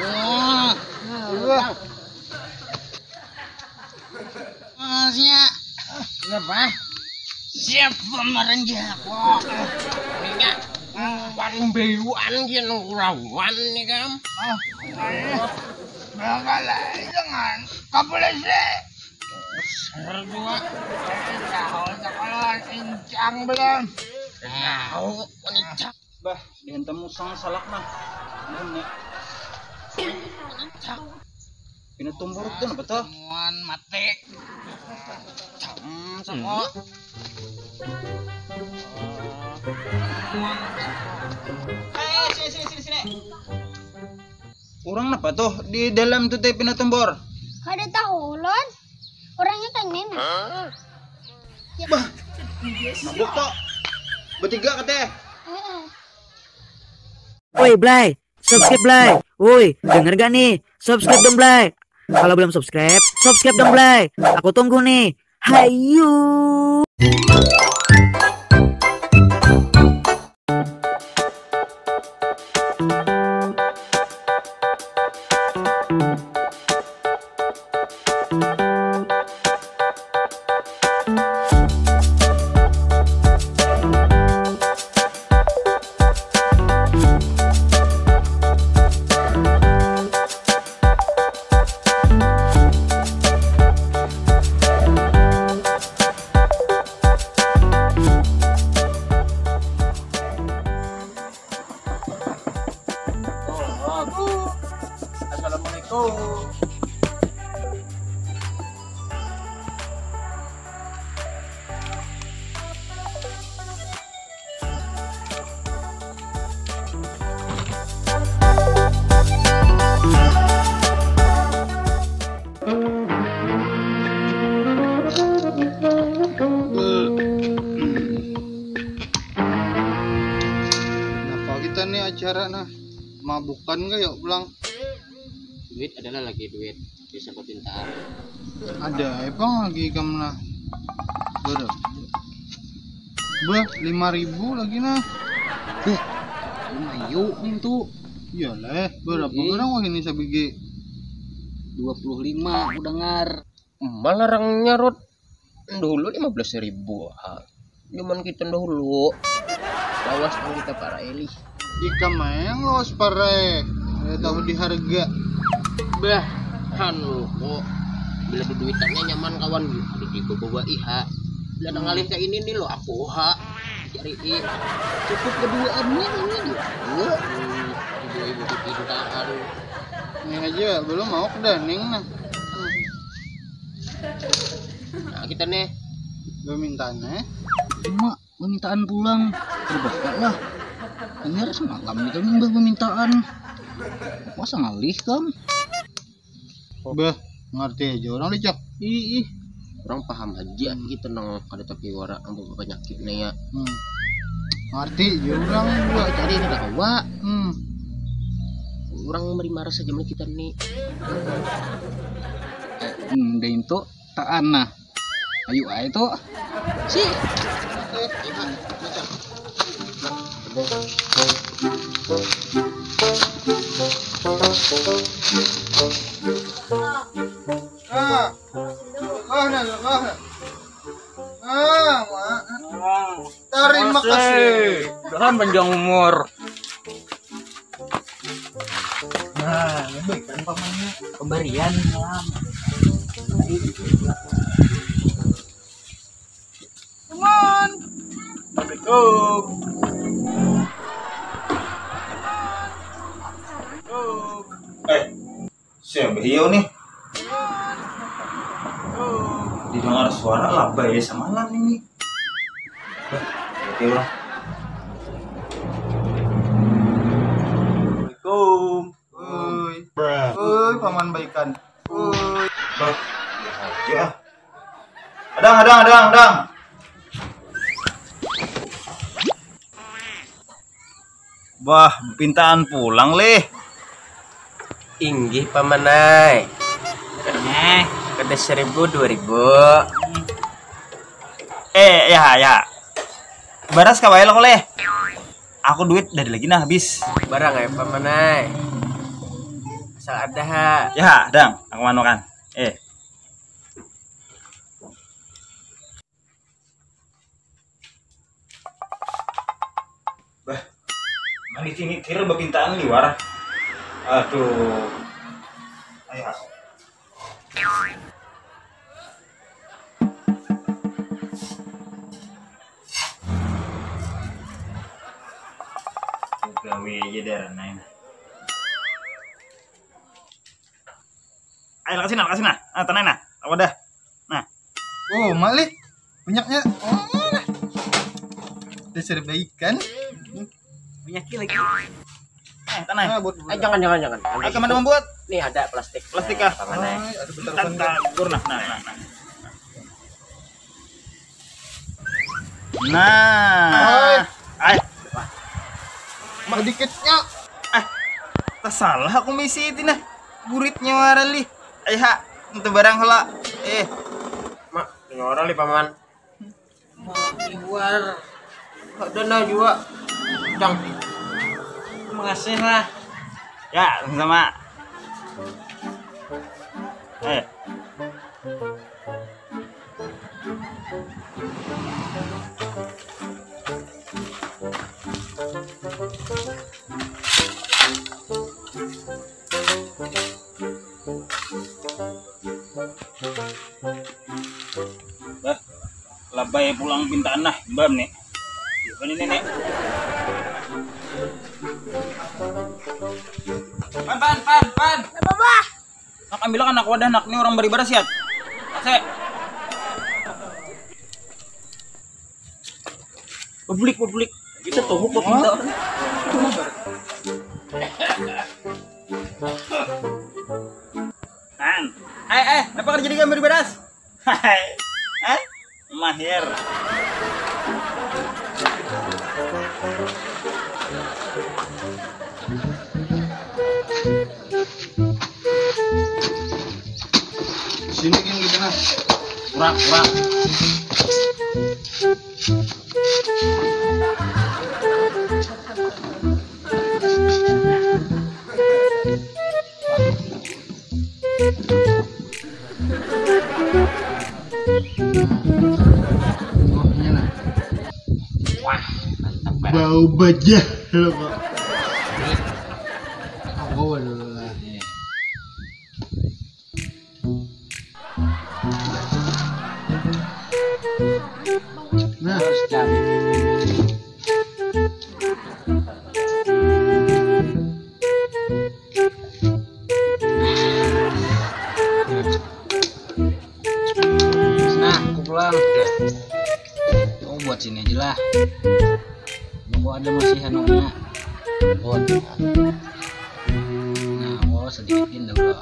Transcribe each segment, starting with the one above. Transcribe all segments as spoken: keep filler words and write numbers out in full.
Wah, wah. Masnya. Kenapa? Siapa marah jago? Ini kan wan bayuan gin lawan nih kan. Oh, ayo. Bakal aja kan. Kapulisi. Besar dua. Tahu sekolah incang belum? Tahu, incang. Bah, dihantam musang salak nah. Nah, nih. Pina tumbur tuh napa tuh? Muan mati. Hmm, soko. Eh, sini, sini, sini, sini. Orang napa tuh di dalam tuh teh pina tumbur? Kada tahu, Lon. Orangnya kan memang. Bah, mabuk tuh. Bertiga kateh. Heeh. Woi, Blay, subscribe, Blay. Woi, denger gak nih? Subscribe dong, Blay. Kalau belum subscribe, subscribe dong, Blay. Aku tunggu nih. Hayu. Assalamualaikum. Napa kita nih acara nah? Mabukan gak yuk pulang? Duit adalah lagi duit. Bisa kau pinta. Ada apa lagi kamu nah? Berapa? Bah, lima ribu lagi nah. Bah, lumayan nih tuh. Iyalah, berapa orang wah ini sabigi? Dua puluh lima, aku dengar. Malarangnya rot dulu lima belas ribu. Cuman kita dahulu lawas pang kita para elih. Ikam aja yang lawas parai. Ada tahu di harga. Bah, anu kok bila duduitannya nyaman kawan, ada di bawa iha. Bila hmm. Ngalih ke ini nih lo aku ha cari i. Cukup berduaan nih ini dua dua. Hmm, dua ibu kecintaan. Ini aja belum mau ke daning nah. Nah, kita nih permintaannya. Cuma permintaan pulang terbawa lah. Ini harus malam kita nambah permintaan. Masa ngalih kam? Bah, ngerti aja orang licak. Ih, ih. Orang paham aja hmm. Kita nang kada tapi wara ambil penyakit nih ya. Hmm. Ngerti aja orang juga cari kita awak. Hmm. Orang meri marah saja kita nih. Hmm, dan itu tak anah. Ayu ai tu. Si. Ah. Ah, nah, ah. Ah, ma. Terima kasih. Mudahan panjang umur. Nah, ini kan pamannya pemberian malam. Come on. Assalamualaikum. Eh, siapa hiau nih? Didengar suara labai samalam ini. Bah, oke lah. Assalamualaikum. Uy. Uy, paman baikan. Uy. Bah, ya aja. Adang, adang, adang, adang. Bah, pintaan pulang lih. Inggih pamanai. Eh, kada seribu dua ribu. Eh, ya, ya. Baras kawail aku lih. Aku duit dari lagi nah habis. Barang ai paman ai. Asal ada ha. Ya, dang, aku manukan. Eh. Bah, manis ini kira bakintaan liwar. Aduh. Ayo. Gawe aja darah nain. Ayo, lakasi nah, lakasi nah. Ah, tanai nah. Apa dah? Nah. Oh, malih. Banyaknya. Oh, nah. Dasar baikan. Banyak lagi. Eh, tanai. Ah, buat Eh, jangan, jangan, jangan. Ayo, kemana membuat? Nih ada plastik. Plastik kah? Paman ai. Ay, ada bentar. Nah, nah, nah. Nah. Ay. Sedikitnya. Eh, tak salah aku misi itu nah. Guritnya wara lih. Ay, ha, itu barang lah. Eh. Mak, ini orang lih paman. Mak, liwar. Ada nah jua. Dang. Makasih lah. Ya, sama-sama. Eh. Bah, labai pulang pintaan nah, bam nih. Ini nih, nih. Pan, pan, pan, pan. Apa, Bah? Nak ambil kan nak wadah nak, ni orang bari barasiat. Ase. Publik, publik. Kita tunggu kok pindah. Kan. Eh, eh, apa kerja di gambar beras? Hai. Eh? Mahir. Sini gini kita nah. Kurak, kurak. Wah, mantap banget. Bau bajah lo kok. Aku dulu lah. Nah, nah, aku pulang. Oh, buat sini aja lah. Aku ada masih anunya. Buat. Nah, aku sedikitin dulu.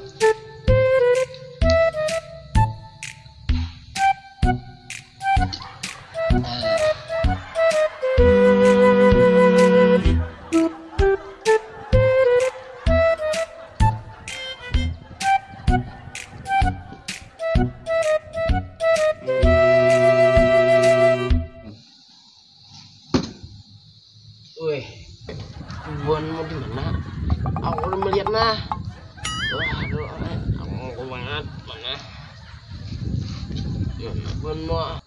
Wih, buanmu di mana? Aku udah melihat nah. Wah, aduh, aku mau banget mana? Mana buanmu?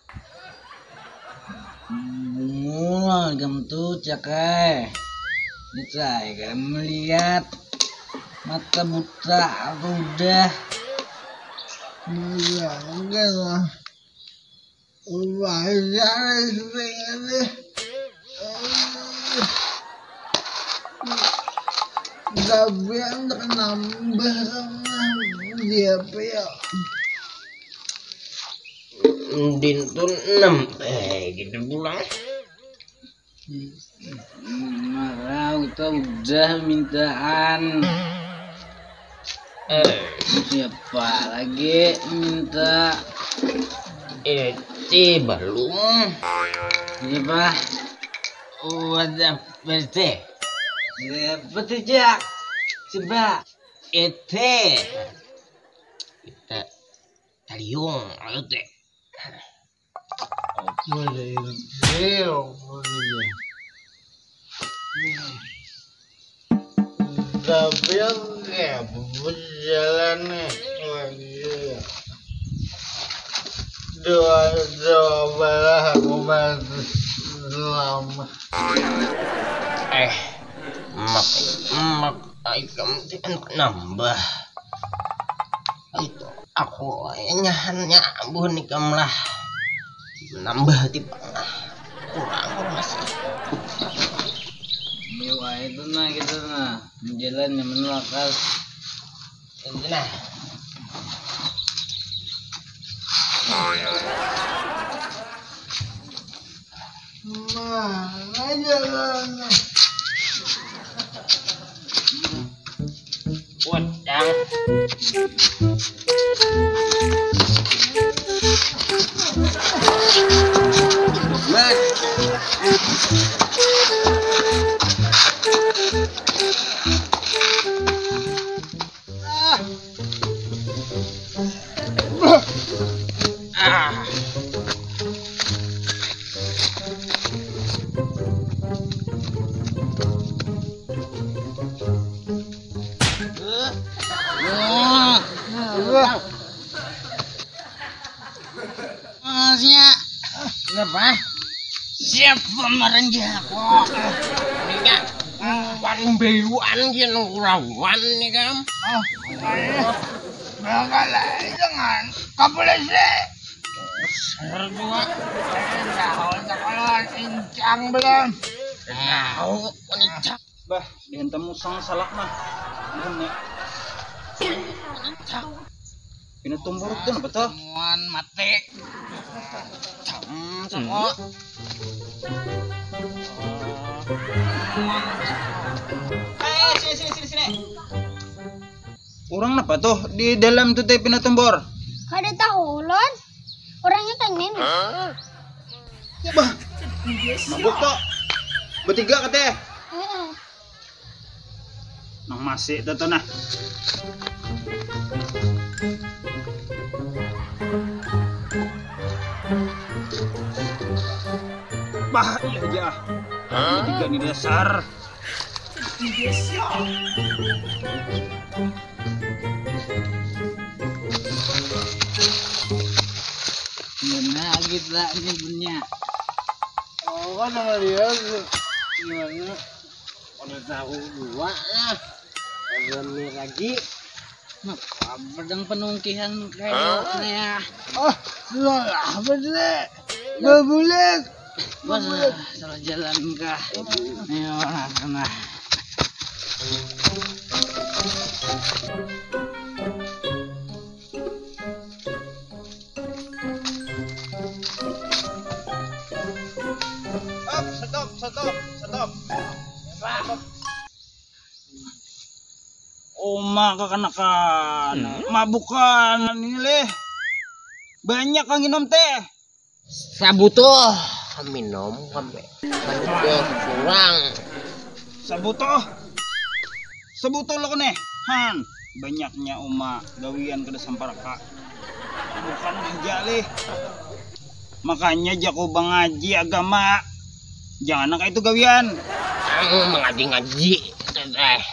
Bunga gam tu cakai. Dicai gam melihat mata buta aku udah. Iya, enggak lah. Wah, ya, ini. Gabian nambah sama dia apa ya? Dintun enam. Eh, gitu pulang. Marau tau udah mintaan. Eh, siapa lagi minta? Iti balum. Siapa? Wadah bersih. Siapa tu, Jak? Siapa? Iti. Kita taliung, ayo teh. Apa dari real, apa dari Tapi ya, berjalan nih lagi. Dua, dua belah aku masih lama. Eh, mak, mak, ikam nambah. Itu aku nyahannya buhan ikam lah. Nambah tiba lah. Kurang masih. Ini wae itu nah, gitu nah. Jalan nyaman lakas. Ini nah. Mana jalannya? Wadang. Ah. Ah. Maksudnya, kenapa? Siapa marah aku? Ini kan, hmm, warung beyuan dia nang kurawan nih kan. Oh, eh, bangala jangan. Kapulisi. Besar juga. Eh, tahu sekolah incang belum? Tahu, incang. Bah, dihantam musang salak nah. Buhan nih. Pina tumbur tu napa tuh? Muan mati. Cam, cam. Eh, sini, sini, sini, sini. Urang napa tuh di dalam tuh teh pina tumbur? Kada tahu ulun. Orangnya kayak ini. Bah, mabuk tuh. Bertiga kateh. Heeh. Nang masih tuh, tuh nah. Bah, iya aja. Ini tiga nih dasar. Iya, nah, gitu lah, ini punya. Oh, kan sama dia tuh. Gimana? Udah tahu dua lah. Ada mie lagi. Nah, apa dang penungkihan kayak ya? Oh, sudah lah, bener. Babulik. Wah, salah jalan kah? Ayo, nah, nah. Stop, stop, stop, stop. Uma kakanakan, hmm? Mabukan ini leh. Banyak kang minum teh. Sabutuh minum sampai banyak kurang. Sabutuh. Sabutuh lo nih. Han, banyaknya uma gawian kada samparaka. Bukan aja lih. Makanya jaku bangaji agama. Jangan nang itu gawian. Ang mengaji-ngaji. Eh.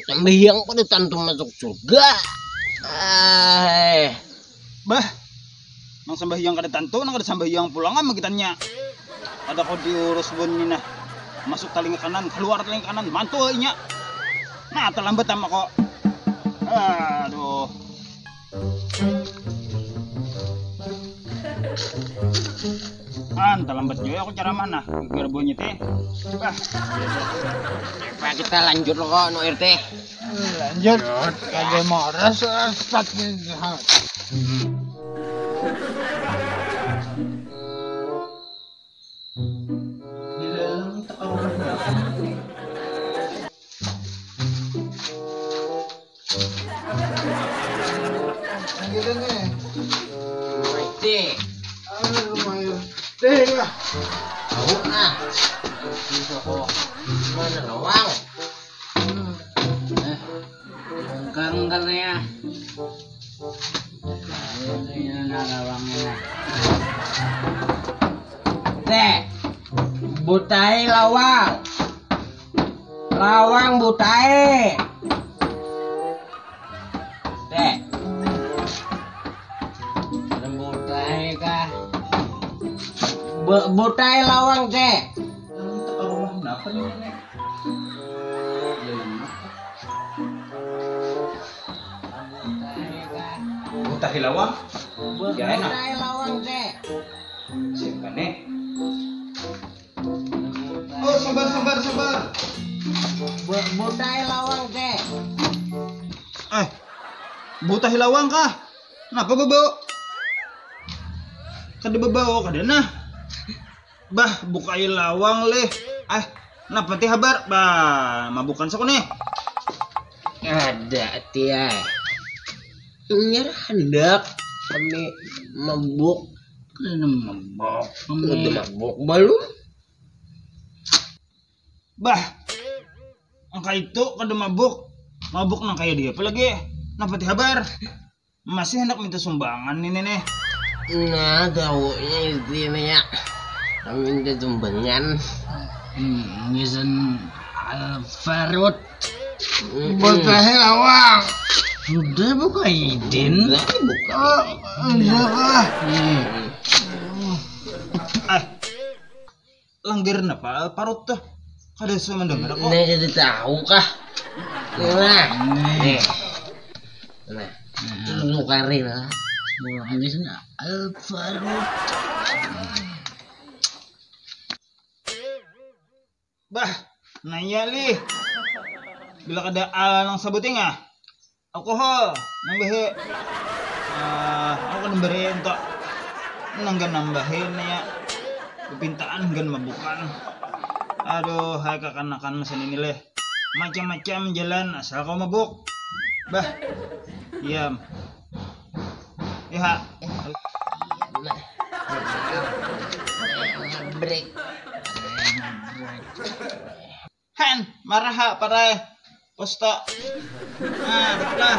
Sambahyang pada tantu masuk surga. Eh. Bah. Nang sambahyang kada tantu, nang kada sambahyang pulang am gitannya. Kada kau diurus bun ni nah. Masuk talinga kanan, keluar talinga kanan, mantul inya. Nah, terlambat am aku. Aduh. Kan terlambat juga aku ceramah nah, gara bunyi teh. Bah. Pak, kita lanjut lo kok, no R T. Lanjut. Kagak mau ras, ras, ras, ras. Di dalam tekanan. Nah, gitu nih. Mesti. Ah, lumayan. Deh lah. Tahu nah. Bisa kok. Mana lawang? Hmm. Eh, bongkar, bongkar ya. Ini nah lawangnya. Teh, butai lawang. Lawang butai. Dek. Ada butai kah? Bu- butai lawang, Cek. Kamu tak rumah kenapa nih, Nek? Butai kah? Butai lawang? Bu- Ya, enak. Butai lawang, Cek. Siapa, Nek? Oh, sabar, sabar, sabar. Bu- butai lawang, Cek. Eh, butai lawang kah? Kenapa bebau? Kada bebau, kada nah. Bah, bukai lawang leh. Eh, kenapa ti habar? Bah, mabukan saku nih. Ada, Tia. Nyar handak kami mabuk. Kada mabuk. Kada mabuk, balum. Bah, angka itu kada mabuk. Mabuk nang kaya dia apa lagi? Napa ti habar? Masih hendak minta sumbangan ini nih. Nah, tahunya itu ini ya. Kami minta sumbangan. Hmm, ngisan Alvarut. Butai lawang. Sudah buka idin. Buka. Oh, iya kah? Hmm. Eh, langgar napa Alvarut tuh? Kada suah mendengar aku. Nah, jadi tahu kah? Nah, nih. Nah, itu nukari lah. Bukan di sana Alvarut. Bah, naya lih. Bila kada al nang sabuting ah. Alkohol, nang bahi. Ah, aku kada beri untuk nang gan nambahin ya. Bepintaan gan mabukan. Aduh, hai kakanakan mesin ini leh. Macam-macam jalan asal kau mabuk. Bah. Diam. Iha. Break. Han, marah ha parai. Posta. Nah, dapatlah.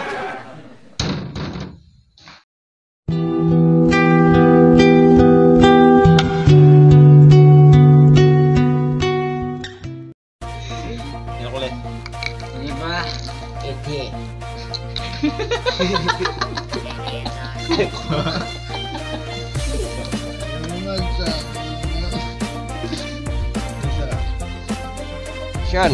Ya kulit. Ini apa? Ede. Shan.